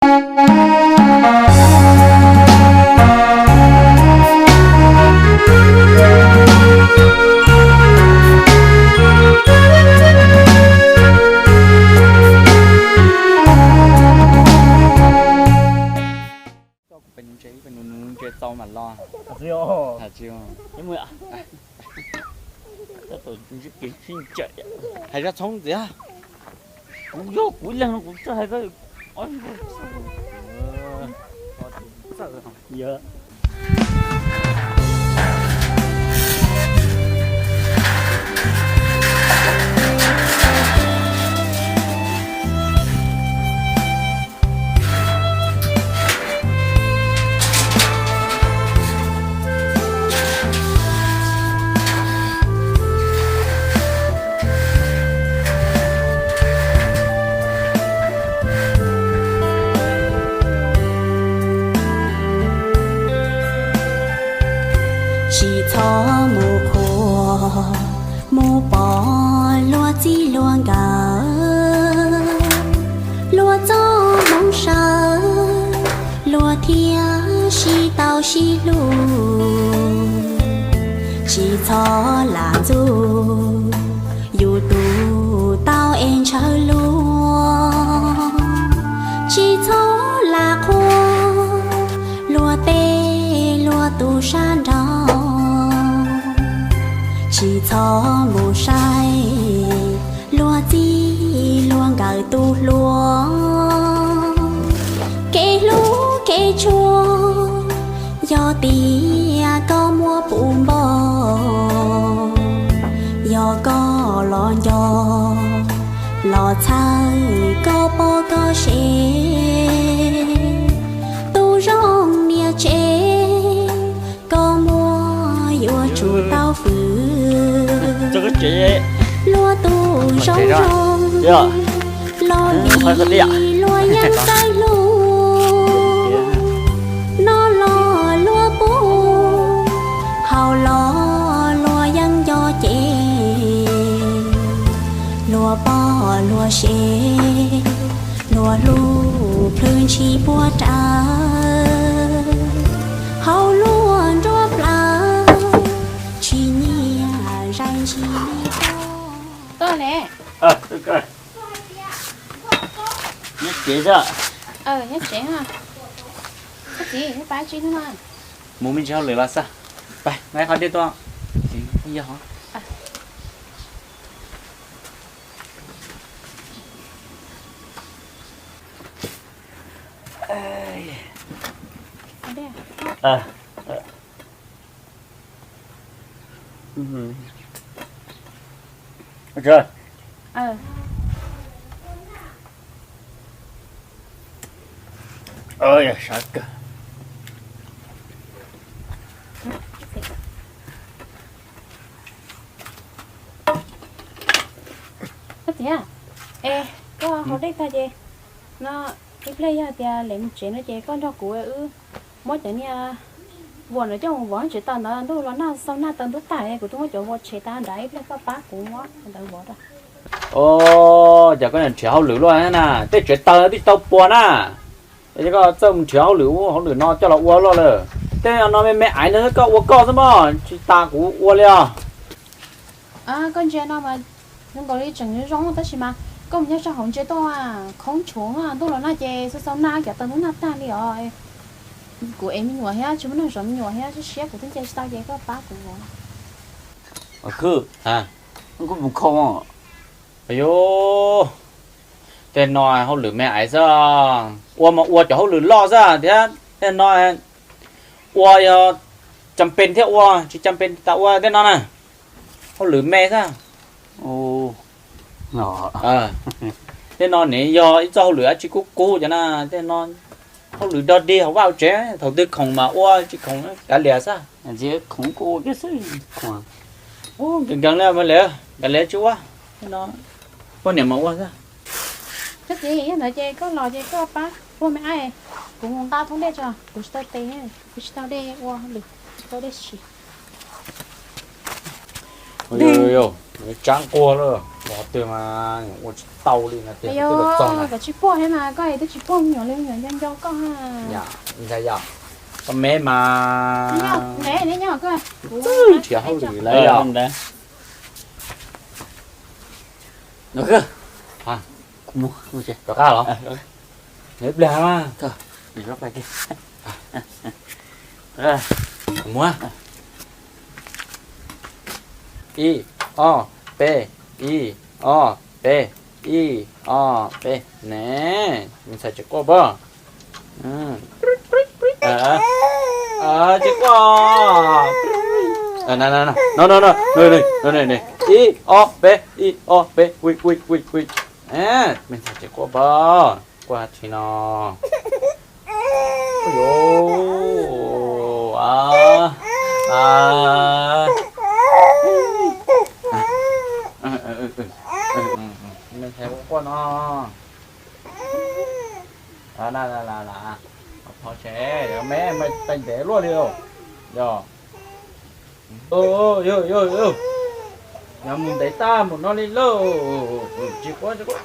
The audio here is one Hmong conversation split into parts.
Coj kuv pem nuv ntses, pem nuv ntses txaus mam los. Hais zaj tshoob ntxiv, kuv yog kuv ib leeg no kuv txawj hais koj. Tsis txhob mus qhuas, mus pom luag txij luag nkawm, luag txoj hmoov sawv, luag thiaj sib tau sib hlub. Tsis txhob lam ntxub yus tus tau es ntshaw luag, tsis txhob lam qhuas luag tej luag tus sab nraud. Tsis txhob mus saib luag txij luag nkawm tus hluas. Kev hlub kev tshua, yog tias koj muab puv npo, yog koj los nco, los txhawj koj poj koj sev. Tus zoo niam tsev, koj muaj yuav tsum tau fwm. Luag tus zoo zoo, los nim luag yeej txawj hlub. No los luag pub, haus los luag yeej nco ces, luag poj luag sev, luag hlub plhws ntshis puag rawv, hauv luag nruab plawv, tsis nyiam zais ntshis li koj. Nyob tsev xwb. Nyob tsev. Koj txiv, pab tsis hnub no mus me ntsis hauj lwm los xwb. Pab nqa qhov dej tuaj. Yog. Koj tias, es koj haus dej tag ces no ib pliag yog tias lem mus tsev no ces koj nrog kuv wb muab cov niag vuas ntawd coj mus vov tsev taws ntawd, ntuj los nag xau nag taw ntub tag, kuv twb muab cov vuas tshem tas nrad, ib pliag koj pab kuv muab ntawd vov rau. Os, cas koj nrhiav hauj lwm luaj na, tej tsev taws twb tsis tau puas na. Es koj txawj mus nrhiav hauj lwm ub hauj lwm no coj los ua luaj lawm. Tej no me me aiv ntawd koj ua koj xwb mog, tsis tas kuv ua li os. Koj ntsia no mas zoo nkaus li tseem zoo zoo tab sis mas koj mus nyob rau hauv ntsia tuaj khoob tshuav, ntuj los nag ces xau xau nag cov taw ntub nag tag li os. Kuv ev me nyuam thiab tsis muaj neeg zov me nyuam thiab siab siab kuv twb nce tsis tau ces koj pab kuv. Khwb, koj mus kho. Ayus, tej no hauj lwm me aiv xwb, ua mas ua cov hauj lwm loj xwb thiab tej no ua yog cam pes thiab ua, tsis cam pes tas ua tej no na. Hauj lwm me xwb. Tej no ne yog ib txoj hauj lwm dab tsi kub kub cov na, tej no hauj lwm dog dig hauv vaj hauv tsev, thaum twg khoom mas ua, tsis khoom kav liam xwb. Nkees nkees li mas liam, kav liam tsis ua. Tej no poj niam mas ua xwb. Koj txiv, yog ntawd ces koj los ces koj pab ua me aiv, kuv mus nqa thoob dej tso, kuv tsis tau tes, kuv tsis tau dej ua hauj lwm, tsis tau dej siv. Tsab nquag lawm. Qhov twg mas ua tsis tau li no tiag, twb los txog na. Koj tsis puag thiab mas koj twb tsis puag me nyuam li, me nyuam nco nco koj. Yog, ntshai yog. Koj me mas. Txwj nrhiav hauj lwm lawm yog. Rov qab los? Nws pliag mas. Muab. Ib, ob, peb, ib, ob, peb, ib, ob, peb ne. Me ntxhais tsis quaj pob. Tsis quaj. No, no, no, no, no, no, ib, ob, peb, ib, ob, peb, ui, ui, ui, ui. Me ntxhais tsis quaj pob, quaj tsis no. Ui, me ntxhais quaj quaj no. Phov tsev, me me pes ntev luaj li os. Yog. Yog, yog, yog, mus ntev tag mus no li lauj. Tsis quaj, tsis quaj.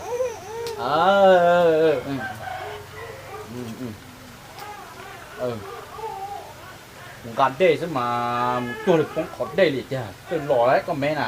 Nqa dej xwb mas mus cuag li poob qhov dej li tiag, twb los lawm koj me na.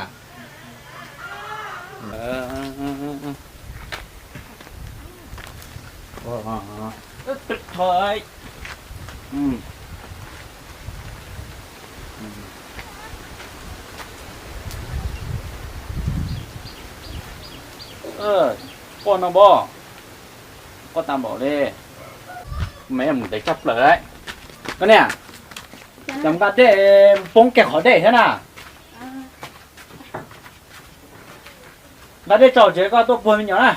Quaj no pob, quaj tag npaum li. Me mus ntev tshaj plaws lawm. Koj niam, los nqa dej, poob kiag qhov dej thiab na. Nqa dej tso tsev koj tuaj puag me nyuam na.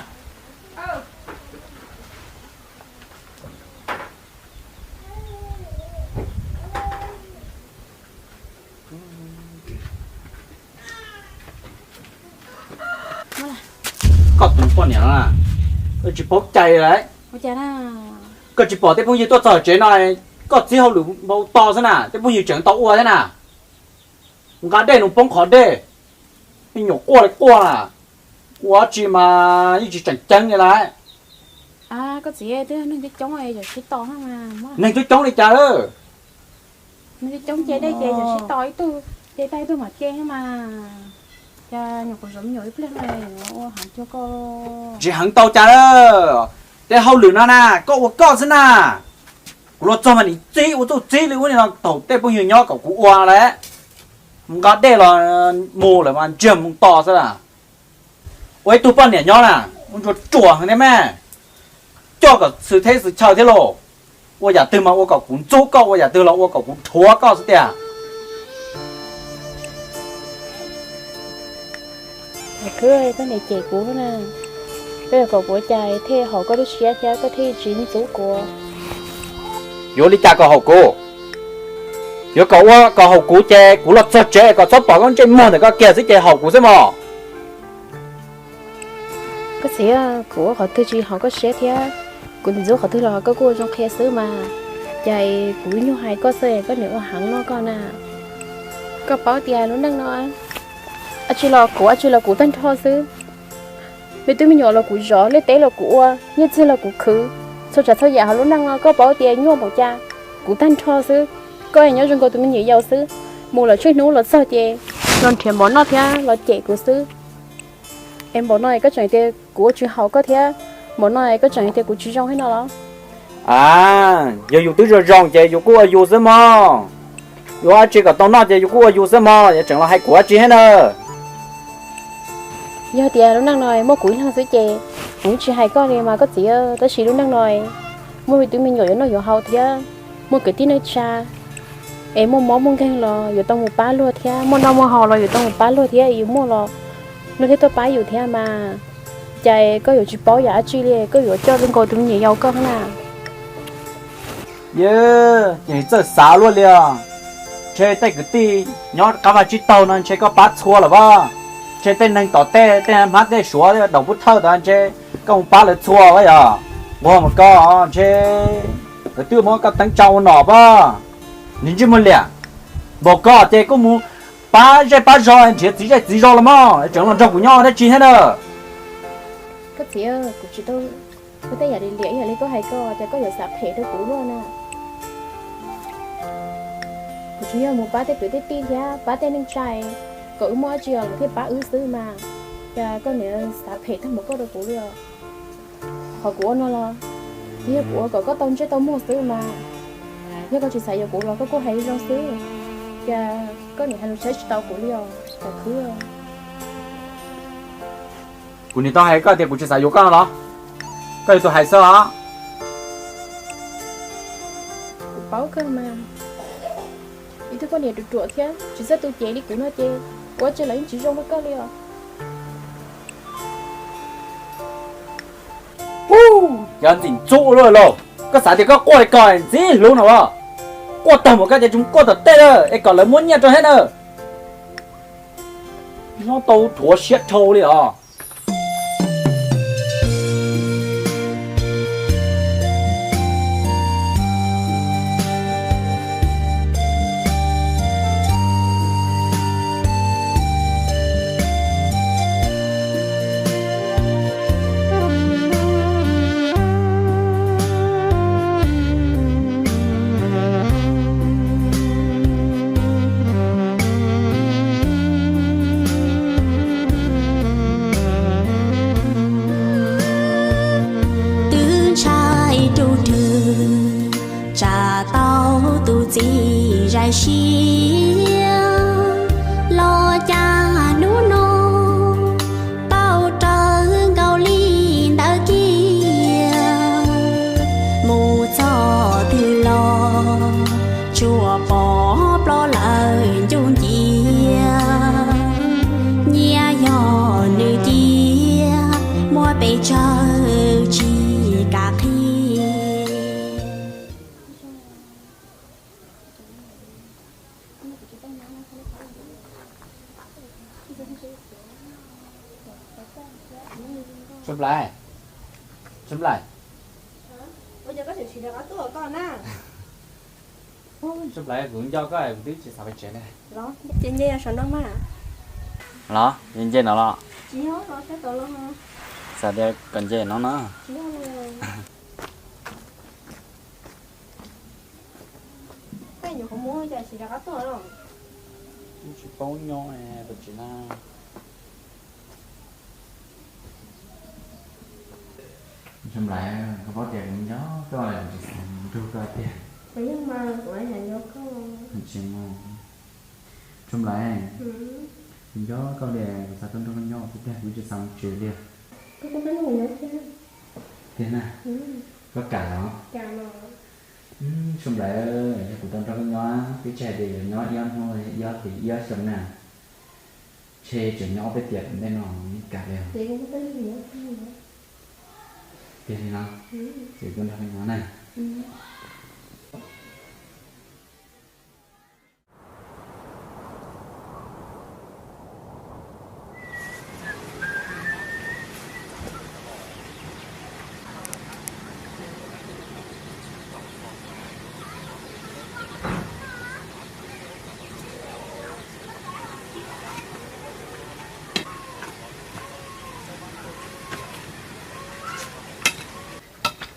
Koj tus poj niam no na, koj tsis paub cai lawm. Koj tsis pom tej phooj ywg tuaj txog tsev no, koj txib hauj lwm npau taws xwb na, tej phooj ywg tseem tau ua thiab na. Nqa dej nws poob qhov dej, me nyuam quaj li quaj na, ua dab tsi mas yeej tsis tseem ceeb li lawm. Neeg coob coob li cas lawm. Neeg coob coob ces dej ces sib tos ib tug, ces tag ib tug mam ce mas. Cas nyuam qhuav zov me nyuam ib pliag no ua heev cuag koj. Tsis heev tau cas lawm. Tej hauj lwm no na, koj ua koj xwb na. Kuv los txog mas nim txib ua txuj txib li ub li no thaum tej phooj ywg nyob kom kuv ua lawm. Mus nqa dej los mus lawm mas ntsiag mus to xwb na. Ua ib tug poj niam nyob na, ua ntsuag ruam heev thiab mas, coj kom xwm teb xwm chaw thiab lauj. Ua yam twg mas ua kom kuv ntxub koj, ua yam twg los ua kom kuv rhuav koj xwb tiag. Khwb, koj niam cem kuv na, koj yuav kom kuv ua cas thiaj haum koj lub siab thiab koj thiaj tsis ntxub kuv. Yuav li cas kom haum kuv? Yuav kom ua kom haum kuv ces kuv los txog tsev kom txhob pom koj ntsej muag ntawm koj kiag xwb ces haum kuv xwb mog. Koj txiv, kuv ua qhov twg tsis haum koj siab thiab, kuv ntxub qhov twg los koj kuj ua zoo qhia xwb mas. Cas kuv nyuaj hais koj xwb koj niam ua heev no koj na. Koj paub tias lub neej no, dab tsi los kuv, dab tsi los kuv tag nrho xwb. Me tub me nyuam los kuv zov, liaj teb los kuv ua, nyiaj txiag los kuv khwv, txhua tsav txhua yam hauv lub neej no koj paub tias nyuaj npaum cas, kuv tag nrho xwb. Koj es nyob zoo nkaus tus me nyuam yaus xwb, mus lawm tsheej hnub los txog ces los nrhiav mov noj thiab los cem kuv xwb. Es npaum no es koj tseem tias kuv ua tsis haum koj thiab, npaum no es koj tseem tias kuv tsis zoo thiab no los? A, yog yus twb zoo zoo ces yus kuj ua yus xwb mog. Yuav dab tsi kom tau noj ces yus kuj ua yus xwb mog, yuav tseem los hais kuv dab tsi thiab na. Yog tias lub neej no muaj kuv ib leeg xwb ces kuv tsis hais koj li mas koj txiv, tab sis lub neej no muaj me tub me nyuam yuav noj yuav haus thiab, muaj kwv tij neej tsa es muaj mob muaj nkeeg los yuav tau mus pab luag thiab, muaj noj muaj haus los yuav tau mus pab luag thiab, yus muaj los luag thiaj tuaj pab yus thiab mas. Cas koj yuav tsis paub yam dab tsi li, koj yuav coj zoo nkaus tus me nyuam yaus koj thiab na. Yog ces txawj xav luaj li os. Ntshe tej kwv tij nyob qab vaj tsib taug no ntshe koj pab txhua lawm as. Ntshe tej neeg tom tej, tej hmab tej suav daus pub thawj tas ntshe koj mus pab lawv txhua as yog. Nquag mas koj ntshe lawv twb muab koj teeb tsa ua nom as. Ntsej muag liam, npaum koj ces kuj mus Pab zej pab zog nrhiav txiv zej txiv zog los mog, tseem los nrog kuv nyob dab tsi thiab na? Koj txiv, kuv tsis tau ua tej yam liam ib yam li koj hais ko, ces koj yuav xav phem rau kuv luaj na. Kuv tsuas yog mus pab tej kwv tej tij thiab pab tej neej tsa kom wb muaj dab tsi los thiaj pab wb xwb mas, ces koj niam xav phem tag npaum koj rau kuv li os. Qhov kuv ua no los yog kuv ua kom koj tau ntsej tau muag xwb mas, yog koj tsis xav yuav kuv los koj kuj hais zoo xwb, ces koj niam hais lus saib tsis tau kuv li os, tam khwb. Kuv niam tau hais koj tias kuv tsis xav yuav koj no los? Koj yog tus hais xwb os. Kuv paub kawg mas, ib tug poj niam ruam ruam thiab tsis txawj tu cev li kuv no ces ua tsi los yeej tsis zoo rau koj li os. Cov ntxim ntxub luaj lauj, koj xav tias koj quaj li ko ntxim hlub no as? Quaj tag mus koj ces tsis quaj tom tej lawm es kom lawv muab nyiaj rau thiab na. Nyob tau rhuav siab dhau li os. Twb ntshai rau rwg tsam tau tus txiv zais siab, los cas hnub no tau raws nkaus li ntawd kiag. Mus txog twg los tsuas pom ploj lawm ncuj ncia, nyiaj yog nws cia, muab pes tsawg tsis kam qhia. Tsob Nplais, Tsob Nplais, Tsob Nplais, kuv nco koj kuv twb tsis xav pais tsev li. Ces nce yog saum no mas. Los, nce no los? Xav tias kom nce no na. Twb tsis paub nyob, tsis na. Tsob Nplais, koj paub tias kuv nco koj, kuv tsis xav nrug koj tiag. Tsis mus. Tsob Nplais, kuv nco koj li, kuv xav tuaj nrog koj nyob tiag tiag, kuv tsis xav mus tsev li. Tiag na, koj kam los? Tsob Nplais, yog kuv tau nrog koj nyob, twb tsis hais tias yuav nyob ib ob hnub, ib ob hlis, ib ob xyoo na, ntshe tseem nyob ob peb tiam tom ntej no, yeej kam li os. Tiag li no, ces kuv nrog koj nyob na.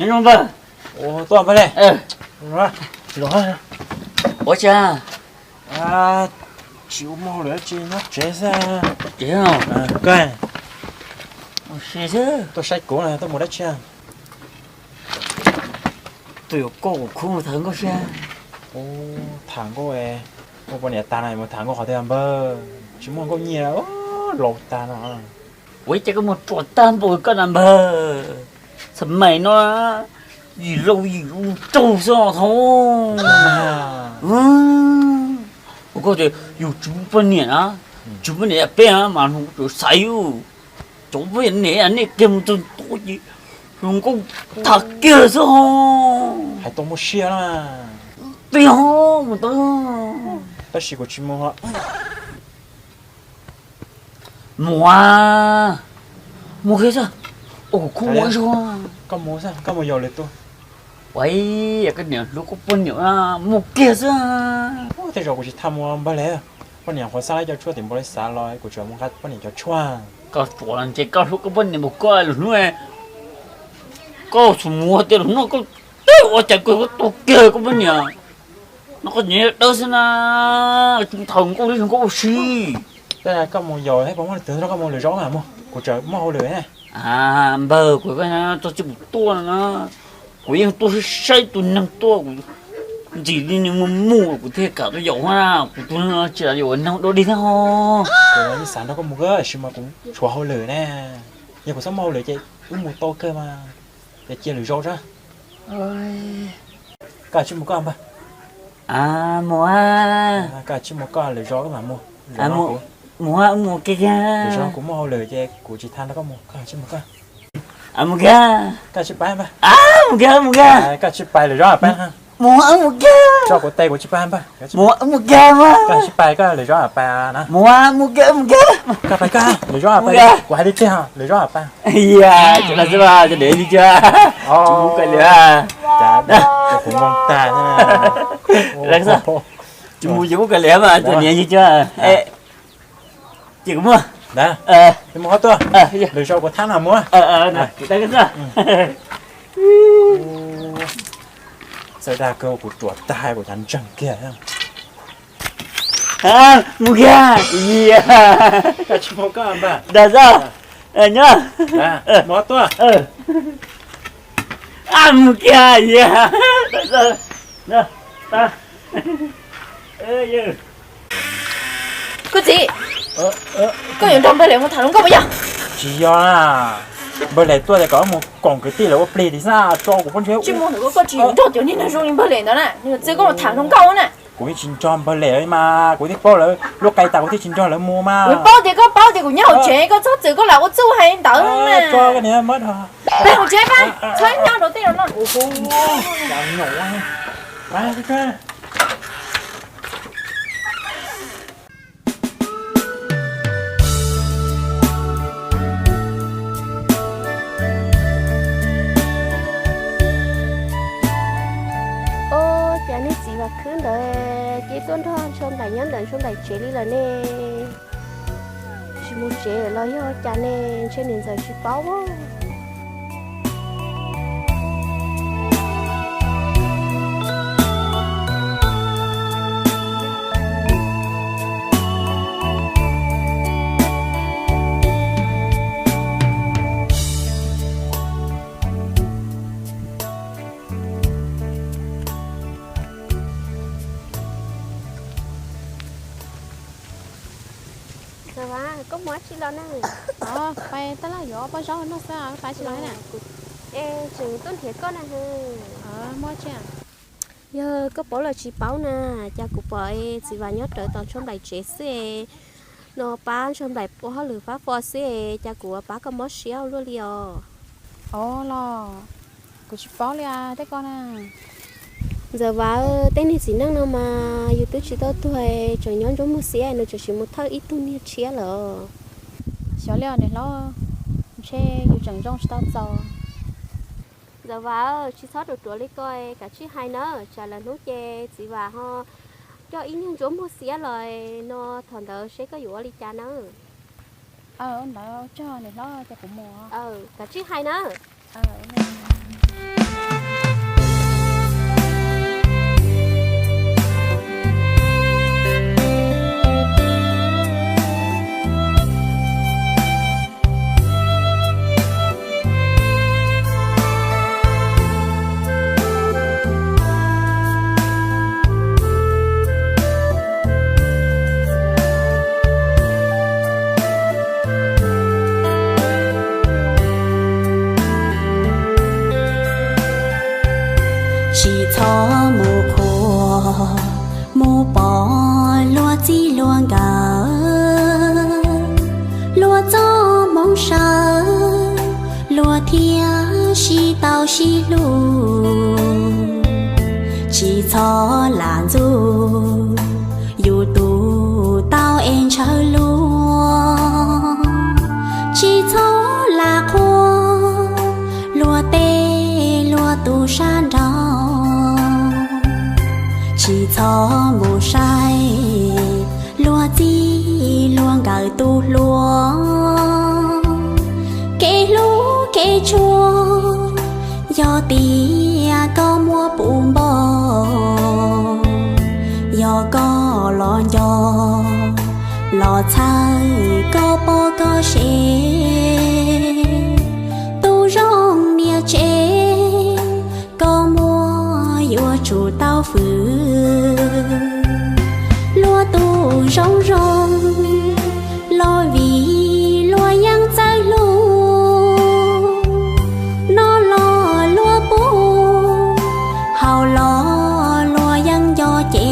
Nyob zoo npawg. Tuaj npawg li. Ua cas? Tsis ua mloog lawm, tsis nyob tsev xwb. Koj tuaj saib kuv na, tuaj mus dab tsi? Tuaj yuav koj ua khub mus tham nkauj xwb. Tham nkauj, ua poj niam tag no mus tham nkauj qhov twg npawg? Tsis muaj nkauj nyiam, laus tag no. Ua cas koj mus ruam tag npaum koj na npawg? Xam mais no yim laus yim lus nraug xwb os thaub. Ua koj tias yus tsis muaj poj niam na, tsis muaj poj niam peb na mas hluas nkauj tsuas xaiv yus. Cov poj niam nej kiag mus txog ntua ces hluas nkauj tham kiag xwb os. Hais tau muaj siab na. Twb yog mus tau. Tab sis kuv tsis mus. Mus, mus kiag xwb. Ua kuv khub ua ib zaug. Koj mus xwb, koj mus yaum lwm tus. Ua, koj niam hluas koj poj niam na, mus kiag xwb. Tej zaum kuv tsis tham mus npawg li. Poj niam qhuav xa lawv cov tshuaj tim npaus li xav los kuv tseem mus nqa poj niam cov tshuaj. Koj tsuas los ntshe koj hlub koj poj niam npaum koj lus hnub, koj txhob mus tias lus no koj twb ua cas kawg koj tuag kiag koj poj niam. No koj nyiam dawb xwb na, thaum nkauj li nkauj ua si. Koj mus yaum thiab puas muaj leej twg nrog koj mus lwm zaub mas mus, kuv tseem muaj hauj lwm. Npawg, kuv txog tsis mus tuaj no na, kuv yeej tuaj saib saib tus neeg tuaj, kuv ntxim li nws mus mus kuv thiaj kam tuaj yaum na, kuv tus neeg tsis yog ua neeg dog dig thiab ho. Kuv yeej xav nrog koj mus kawg tab sis mas kuv tshuav hauj lwm ne, yog kuv txhob muaj hauj lwm ces wb mus tau kawg mas, ces cia lwm zaus tso. Koj tsis mus koj npawg. Mus, koj tsis mus koj lwm zaus wb mam mus. Mus, mus kiag. Lwm zaus kuv muaj hauj lwm ces kuv tsis tham nrog koj mus, koj tsis mus koj. Mus kiag. Koj tsis pais npawg. Mus kiag, mus kiag. Koj tsis pais lwm zaus pais. Mus, mus kiag. Tso kuv tes kuv tsis pais npawg. Mus, mus kiag mas. Koj tsis pais koj lwm zaus pais na. Mus, mus kiag, mus kiag. Koj pais koj lwm zaus pais, kuv hais tiag tiag lwm zaus pais. Yog, tsis los xwb mas, tsis dem li cia. Tsis mus koj li. Kuv mus tag. Tsis mus ces mus koj li mas, tsis niam cia. Ces kuv muaj. Mus qhov tuaj, lwm zaus kuv thab no mus. Txawj dag kawg, kuv ruam tag kuv cav ntseeg kiag. Mus kiag. Koj tsis mus koj npawg. Dag xwb. Nyob. Mus qhov tuaj. Mus kiag. Dag xwb. Koj txiv, koj yuav nrog npawg Lem mus tham hluas nkauj puas yog? Tsis yog, npawg Lem tuaj tias kom mus koom kwv tij lawv ua plig tias xwb tso kuv pob ntseg. Tsis mus ntawm koj, koj tsis yuav nrog cov niag neeg zoo li npawg Lem ntawd na, nws txwv koj mus tham hluas nkauj na. Kuv yeej tsis nrog npawg Lem li mas, kuv twb paub lawv lub qe tas kuv thiaj tsis nrog lawv mus mas. Kuv paub tias koj paub tias kuv nyob hauv tsev, koj txhob txwv koj lam ua txuj hais ntawd na. Tso koj niag muab. Peb hauv tsev pab, txhob nyob rau tej no. Ua cas niag txiv Vam Khwb ntawd ces tuaj nrog Ntsuag Nplaim nyob ntawm Ntsuag Nplaim tsev li lawm ne? Tsis mus tsev los yog cas ne? Ntshe niam ntxawm tsis paub. Ntxawm Vam, koj mus dab tsi los na? Pais tab laj yuav pob zaub noj xwb, pais tsis los na. Es tseem tuaj nrhiav koj na. Muaj dab tsi? Yog koj paub los tsis paub na, cas kuv pom txiv Vam nyob rawv tom Ntsuag Nplaim tsev xwb es, no pab Ntsuag Nplaim ua hauj lwm fab fo xwb es cas kuv pab koj mob siab ua luaj li os. Os los, kuv tsis paub li tej ko na. Ntxawm Vam, tej niag txiv neej no mas yus twb tsis tau tuag, tseem nyob ntsuab muag xiab, nws tseem sim mus thawj ib tug niag tshiab lawm. Xyov li os niam hlob, ntshe yus tseem zoo tsis tau txaus. Ntxawm Vam, tsis txhob ruam ruam li ko, kav tsij hais nawb, tsam lwm hnub ces txiv Vam ho coj ib niag ntsuab muag xiab los no, thaum ntawd seb koj yuav ua li cas nawb. Ntawd ua tsaug niam hlob, ces kuv mus. Kav tsij hais nawb. Tsis txhob mus qhuas, mus pom luag txij luag nkawm, luag txoj hmoov sawv, luag thiaj sib tau sib hlub. Tsis txhob lam ntxub yus tus tau es ntshaw luag, tsis txhob lam qhuas luag tej luag tus sab nraud. Tsis txhob mus saib luag Txij luag nkawm tus hluas, kev hlub kev tshua, yog tias koj muab puv npo, yog koj los nco, los txhawj koj poj koj sev, tus zoo niam tsev, koj muab yuav tsum tau fwm. Luag tus zoo zoo, los vim luag yeej txawj hlub, no los luag pub, haus los luag yeej nco ces,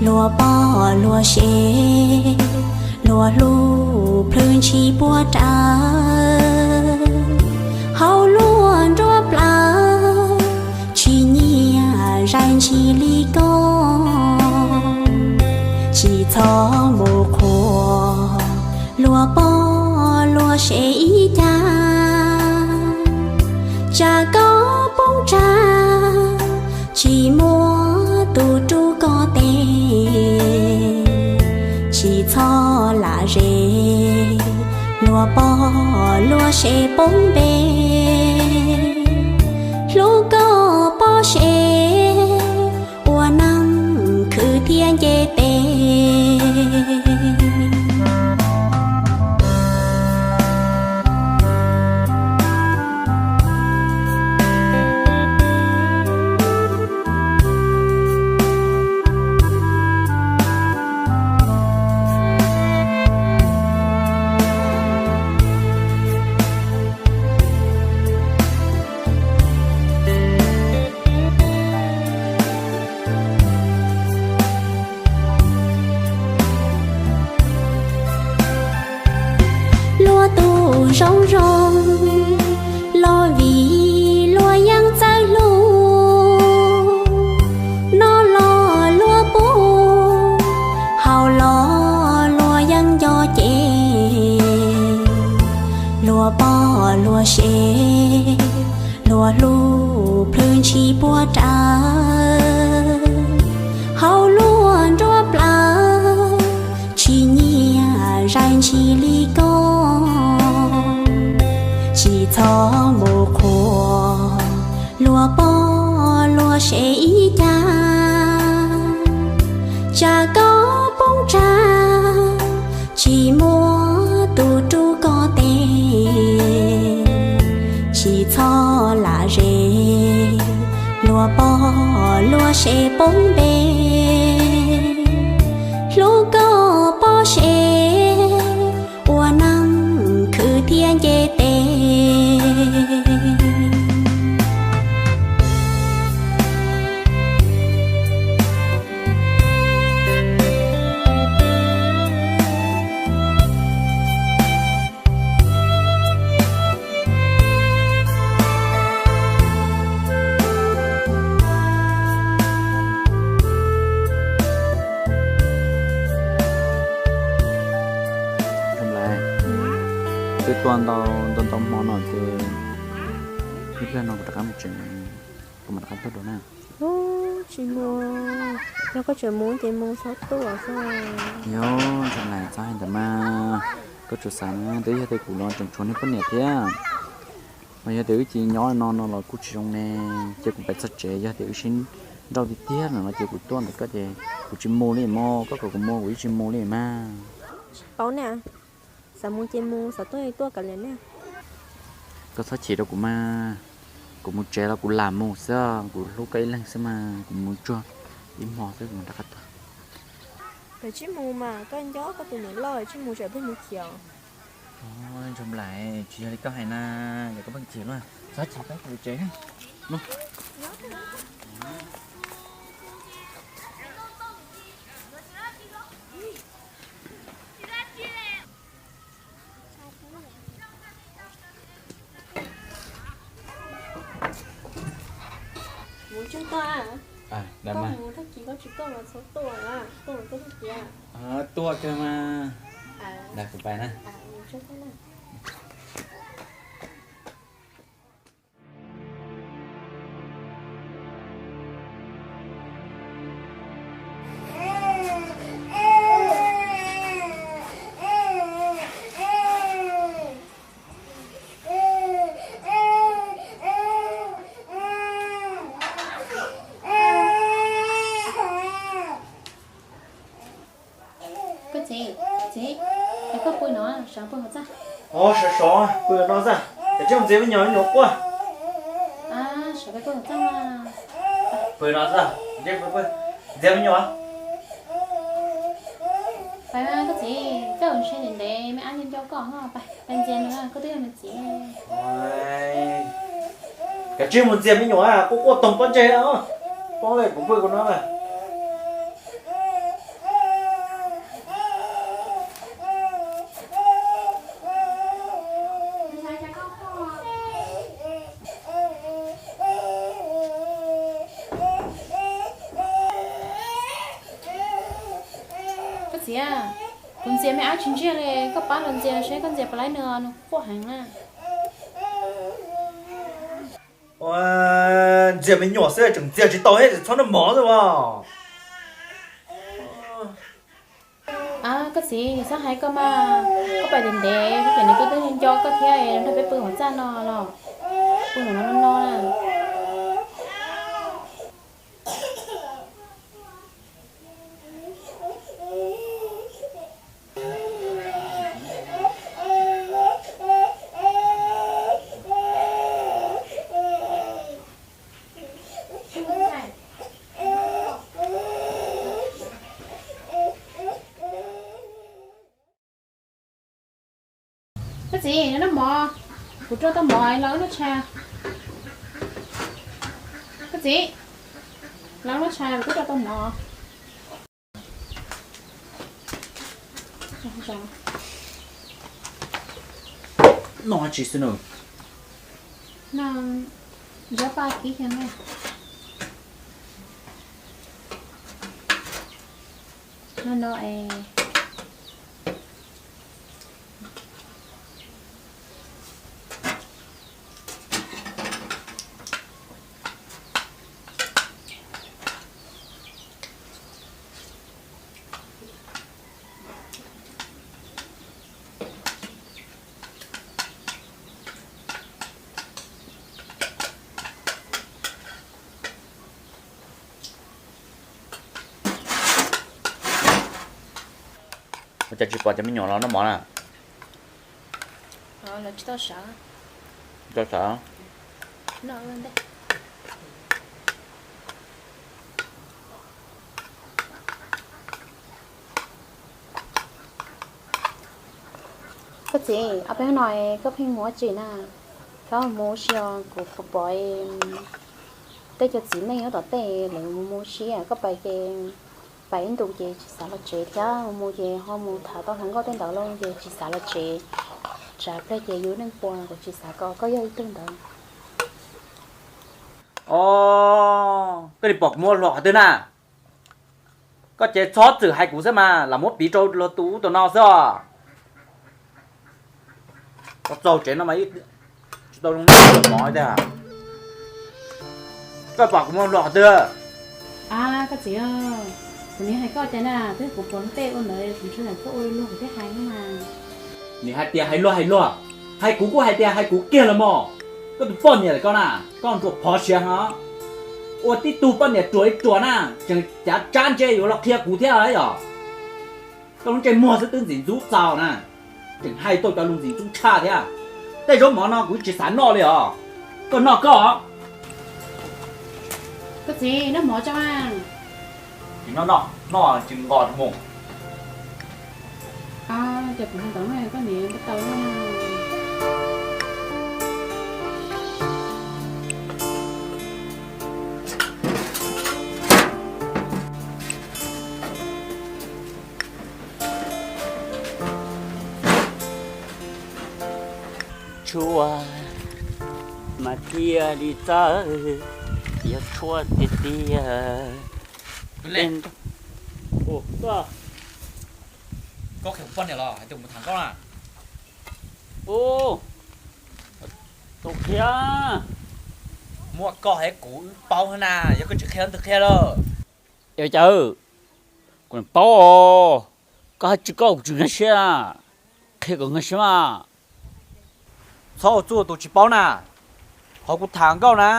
luag poj luag sev, luag hlub plhws ntshis puag rawv, hauv luag nruab plawv, tsis nyiam zais ntshis li koj, tsis txhob mus qhuas luag poj luag sev ib cag, tsam koj poob tsag, tsis muaj tus rub koj tes, tsis txhob lam zes luag poj luag sev poob npe, hlub koj poj sev ua neej khwv thiab nce tes. Luag tus zoo zoo, los vim luag yeej txawj hlub, no los luag pub, haus los luag yeej nco ces, luag poj luag sev, luag hlub plhws ntshis puag rawv, hauv luag nruab plawv, tsis nyiam zais ntshis li koj, tsis txhob mus qhuas luag poj luag sev ib cag, tsam koj poob tsag, tsis muaj tus rub koj tes, tsis txhob lam zes luag poj luag sev poob npe, hlub koj poj sev ua neej khwv thiab nce tes. Twb tuaj ntau ntau ntau hmo no ces ib pliag no kuv rov qab mus tsev, kuv mam rov qab tuaj dua na. Tsis mus, yog koj tseem mus ces mus txhob tuaj xwb. Yog, Ntsuag Nplaim, txhob hais ntawd mas, koj tsuas xav na, twb yog tias kuv los tseem tshuav niag poj niam thiab, mas yog tias wb cia li nyob no no los kuj tsis zoo ne, ces kuv pais txog tsev yog tias wb sib nrauj tiag tiag no ces kuv tuaj ntawm koj ces kuv tsis mus li mog, koj kom kuv mus kuv yeej tsis mus li mas. Paub na, xav mus ces mus, xav tuaj tuaj kav liam na. Koj txhob chim rau kuv mas, kuv mus tsev los kuv lam mus xwb, kuv hlub koj ib leeg xwb mas, kuv mus tsuag ib hmo xwb kuv mam rov qab tuaj. Koj tsis mus mas koj nco koj tus niam loj, tsis mus tsam pheej mus khiav. Ntsuag Nplaim, tsis yog li koj hais na, yog koj pheej chim na, txhob chim, peb kuv tsev. Mus tsev tuaj, koj mus tag kis koj tsis tuaj mas txhob tuaj, tuaj mas tuaj tag kis. Tuaj kawg mas, kuv pais na. Sov pw hauv txaj. Sov sov pw no xwb, kav tsij mus ntxias me nyuam, me nyuam quaj. Pw no xwb, ntxias me nyuam. Pais mas koj txiv, koj ntshe ntev ntev me ab nco nco koj no, pais ntxias nws, koj twb yog nws txiv. Kav tsij mus ntxias me nyuam, quaj quaj toog pob ntseg, pob kuv pw kuv no. Koj txiv, kuv ntxias me ab tsis ntsiag li, koj pab los ntxias seb koj ntxias puas laib nws, nws quaj heev na. Ntxias me nyuam xwb tseem ntxias tsis tau thiab, txhob noj mov xwb as. Koj txiv, txhob hais koj mas, koj pais ntev ntev, koj ces nws twb nco koj thiab, nrog peb pw hauv txaj no los, pw no no no na. Koj txiv, noj mov, kuv rau tau mov los wb noj tshais. Koj txiv, los wb noj tshais, kuv twb rau tau mov. Noj tsis xwb na. No, nrog pab kib xyoo na. No no es. Ua cas tsis pom cov me nyuam los noj mov na? Lawv tsis tau sawv. Tsis tau sawv. Koj txiv, ob peb hnub no koj pheej mus ua tsi na? Koj mus ua si os, kuv pom pom tej cov txiv neej nyob tom tej lawv mus ua si, koj pais ces pais ib ntus ces tsis xav los tsev thiab, mus ces ho mus tham tau hluas nkauj tej ntawd lauj ces tsis xav los tsev. Tsam pliag ces yus neej puas kuv tsis xav kom koj yog ib tug ntawd. Os, koj li pom kuv muaj hluas qhov twg na? Koj ces txhob txwm hais kuv xwb mas, lam muab piv rau luag tus ub tus no xwb os. Koj txaug tsev no mas tsis tau zoo mov tiag. Koj pom kuv muaj hluas qhov twg? A, koj txiv, kuv nim hais koj cas na, twb kuv pom luag tej ua ntawd, kuv ntshai tsam koj ua luag kuv thiaj hais no mas. Nim hais tias hais luag hais luag, hais kuv kuj hais tias hais kuv kiag los mas. Koj tus poj niam lawm koj na, koj ntsuas phov siav heev. Ua tib tug poj niam ruam ib ruam na, tseem cav tsab ntse yuav los qhia kuv thiab yom. Koj lub ntsej muag xwb twb ntxim ntxub txaus na, tseem hais tau cov lus ntxim ntxub tshaj thiab. Tej zaub mov no kuv tsis xav noj li os, koj noj koj. Koj txiv, noj mov tso mas. Tsis noj, noj tsis nqos mus. Ces kuv mus ntawd no, koj niam npaj tau na. Tshua mas thiaj li txawj, yog tshua tiag tiag. Koj qhia kuv poj niam los hais tias kuv mus tham nkauj na? Tus qhia, muaj koj hais kuv wb paub na, yog koj tsis qhia twg qhia lawm. Es cas kuv paub os, koj hais tsis koj kuv tsis nkag siab, qhia kom nkag siab mas. Txhob ua txuj tus tsis paub na. Qhov kuv tham nkauj na,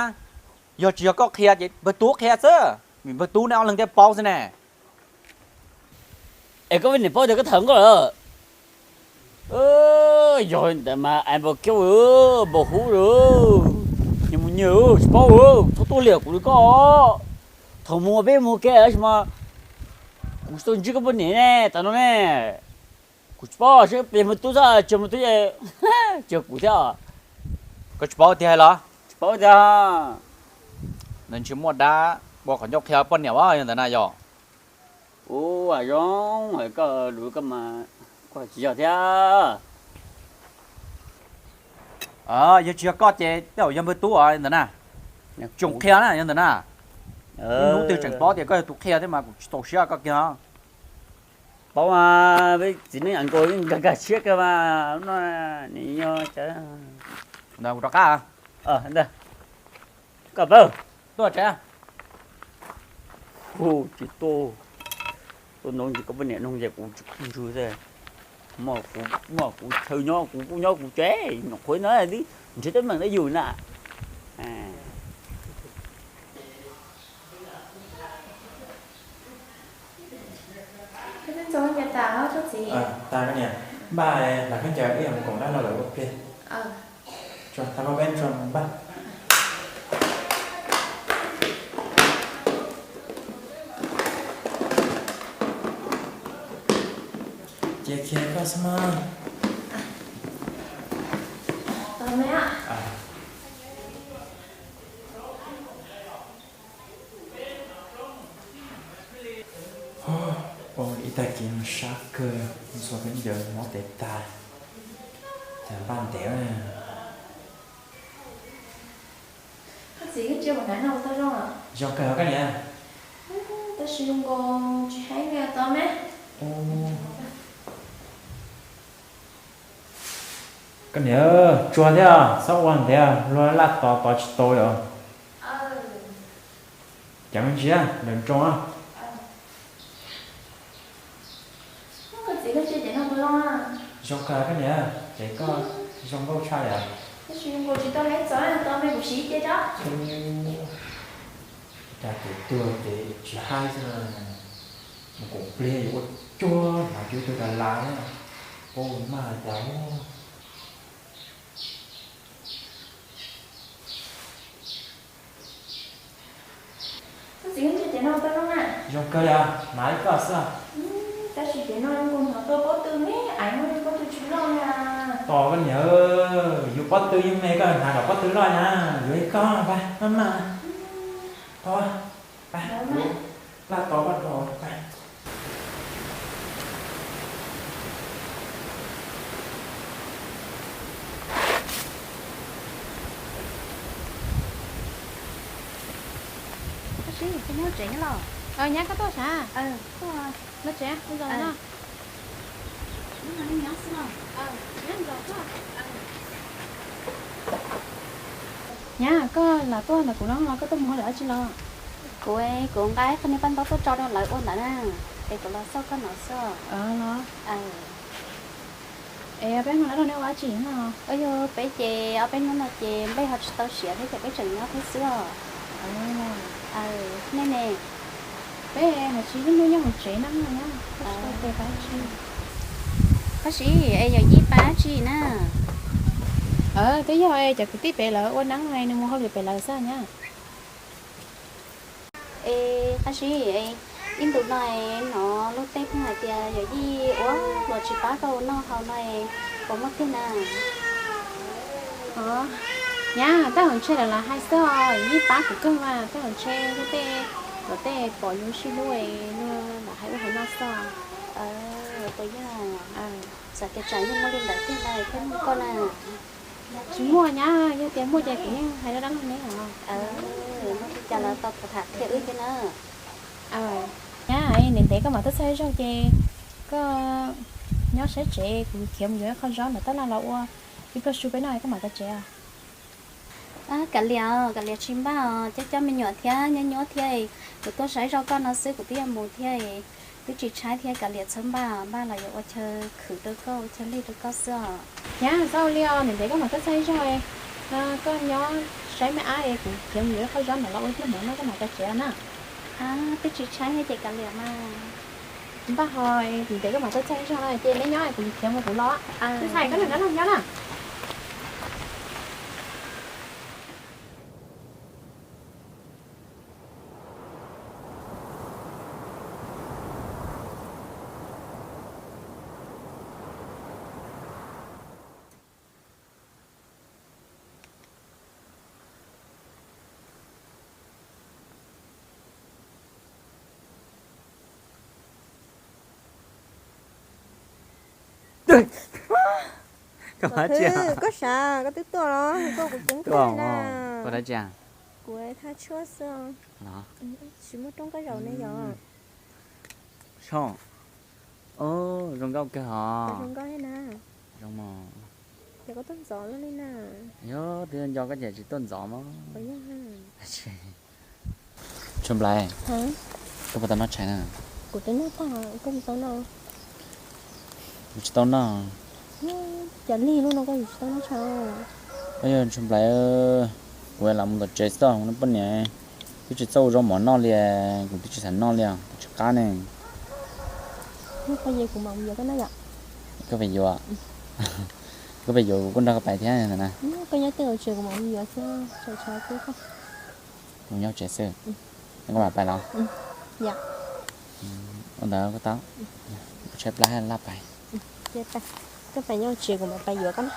yog tsis yog koj qhia ces npawg Tub qhia xwb, vim npawg Tub nej ob leeg thiaj paub xwb ne. Es koj poj niam paub tias koj tham nkauj lawm? Yog li ntawd mas ai npau kiab npau hub lawm, nyias mus nyias tsis paub, txhob tuaj liam kuv li koj. Thaum mus peb mus ke tab sis mas kuv tsis tau ntsib koj poj niam ne, tas no ne. Kuv tsis paub seb peb mus tub xwb, tsis mus tub ces kuv thiab. Koj tsis paub tiag los? Tsis paub tiag. Ntawd ntshe muaj dab ua qhov ncauj qhia poj niam yog ntawd na yog. Ua zoo hais koj lus koj mas, koj tsis yog thiab. Yog tsis yog koj ces tej zaum yog npawg tub ntawd na. Tsoom qhia na yog ntawd na. Ib hnub twg tseem paub tias koj yog tus qhia thiab mas kuv tsis txaus siab koj kiag. Paub mas, peb txiv neej am nkaus yeej nkag nkag siab kawg mas, no, nws yog. Ntawd kuv rov qab. Ntawd, koj pab tuaj tsev. Hu tsis tuaj, tuaj nrog koj poj niam nug ces kuv tsis ntsws xwb. Muaj kuv chaw nyob kuv kuj nyob kuv tsev, nyuam qhuav no twb nrhiav teeb meem rau yus na. Tag koj niam, npaj hlais khaub ncaws wb yuav mus koom dab laug lawv ua pliag. Tso, thov koj peb tso npaj. Cia kiag koj xwb mas. Ua ib tag kis no sab kawg, ntxhua khaub ncaws mob tes tag, cas npaj ntev. Koj txiv, koj tsis mus hnav noj tau zoo? Zoo kawg koj niam. Tab sis zoo nkaus tsis haib li tau me. Koj niam, tsuag thiab, txhob ua ntev, luag laj tos tos tsis tau li os. Cov me ntsis lawm nroo. Zoo kawg koj niam, ces koj zoo nkauj tshaj li. Tab sis kuv tsis tau haib txaus, tau me kuv siv cia tso. Cas tus tuag ces tsis haib xwb, mus koom pliag yuav ua cuag hnav cuag ib tug das las na, paub maj li cas. Koj txiv, koj ntsia ces no tau zoo na. Zoo kawg li, hnav ib koj xwb. Tab sis ces no kuv hnov tau pob tw me aiv, no pob tw tsis loj na. Tos koj niam, yus pob tw yeej me, koj hnav kom pob tw loj na, yuav ib koj pab maj maj. Tau, pab, laj tos koj tau pab. Koj sib, koj nyob tsev nyob los? Nyab, koj tuaj sav? Tuaj, los tsev, ua zaus no. Nyab, koj lam tuaj ntawm kuv no los koj tuaj mus hauj lwm dab tsi los? Kuv, kuv nqa qhov niag paj ntaub tuaj tso rau lawv ua ntawd na, es kuv los xauj koj no xwb. Es peb hnub no nej ua dab tsi no? Yog peb ces ob peb hnub no ces nplej ho tsis tau siav thiab ces peb tseem nyob thiab xwb os. Nej ne? Peb hais tsis hnub nyob hauv tsev no nyob, tsis tau tes dab tsi. Tab sis es yawm yij pab dab tsi na? Twb yog cov kwv tij pem lawv ua neeb, nws mus hauj lwm pem lawv xwb nyab. Es tab sis ib ntus no hnov luag tej pheej hais tias yawm yij ua luag tsis pab koj ua noj haus no, puas muaj tiag na? Nyab, tej zaum ntshe lawv lam hais xwb os, yawm yij pab kuv kawg mas, tej zaum ntshe luag tej, luag tej pom yus sib hlub, luag lam hais ua hais no xwb. Puas yog? Xav tias tsam yog muaj li ntawd tiag ntag thiaj muaj koj na. Tsis muaj nyab, yog tias muaj ces kuv yeej hais dab dab neeg ne os. Muaj li cas los tau tham qhia wb thiab na. Nyab, ntev ntev koj mam tuaj txhawb zog ces koj nyob saib tsev, kuv khiav mus yuav ib qho zaub ntawm tab laj los ua ib pluag su peb noj koj mam tau tsev os. Kav liam, kav liam tsis npaj os, coj coj me nyuam thiab nyob nyuab thiab, kuv tuaj saib zog koj no xwb kuv twb yuav mus thiab, twb tsis tshaib thiab, kav liam txhob npaj, npaj los yuav ua chaw khwv rau koj, ua chaw lig rau koj xwb os. Nyab, txhob ua li os, ntev ntev koj mam tuaj txhawb zog, koj nyob saib me ab es kuv khiav mus yuav ib qho zaub ntawm los ua ib pluag hmoov noj koj mam tau tsev os na. Twb tsis tshaib thiab ces kav liam mas. Npaj ho, kuv ntev koj mam tuaj txog zog no ces neb nyob kuv khiav mus kuv los. Ntxhais, koj nrog nrab laug nyob na. Koj xav koj twb tuaj los koj kuv ceev koj na. Koj dab tsi? Kuv thaj tshuab xwb. Tsis muaj rooj koj zaum ne yog? Zoo nkauj kawg hos. Zoo nkauj thiab na. Zoo mas. Ces koj tuaj ntxov luaj li na. Yog twb nco koj ces tsis tuaj ntxov mog. Tshua Nplais, koj puas tau noj tshais na? Kuv twb noj tag, koj tsis tau noj? Kuv tsis tau noj. Cas lig lub no koj yuav tsis tau noj tshais? Yog Tshua Nplais, kuv lam mus tom tsev xwb, kuv poj niam twb tsis txawj ua zaub mov noj li, kuv twb tsis xav noj li, kuv tsis qab ne. Koj pais yuav, koj pais yuav kuv kuj nrog koj pais thiab na. Kuv nyob tsev xwb, koj mam pais los? Ua ntawd koj tau, tshaib plab laj pais. Koj pais nyob tsev kuv mam pais yuav koj na.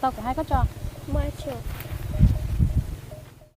Tau kuv hais koj tso, muaj dab tsi?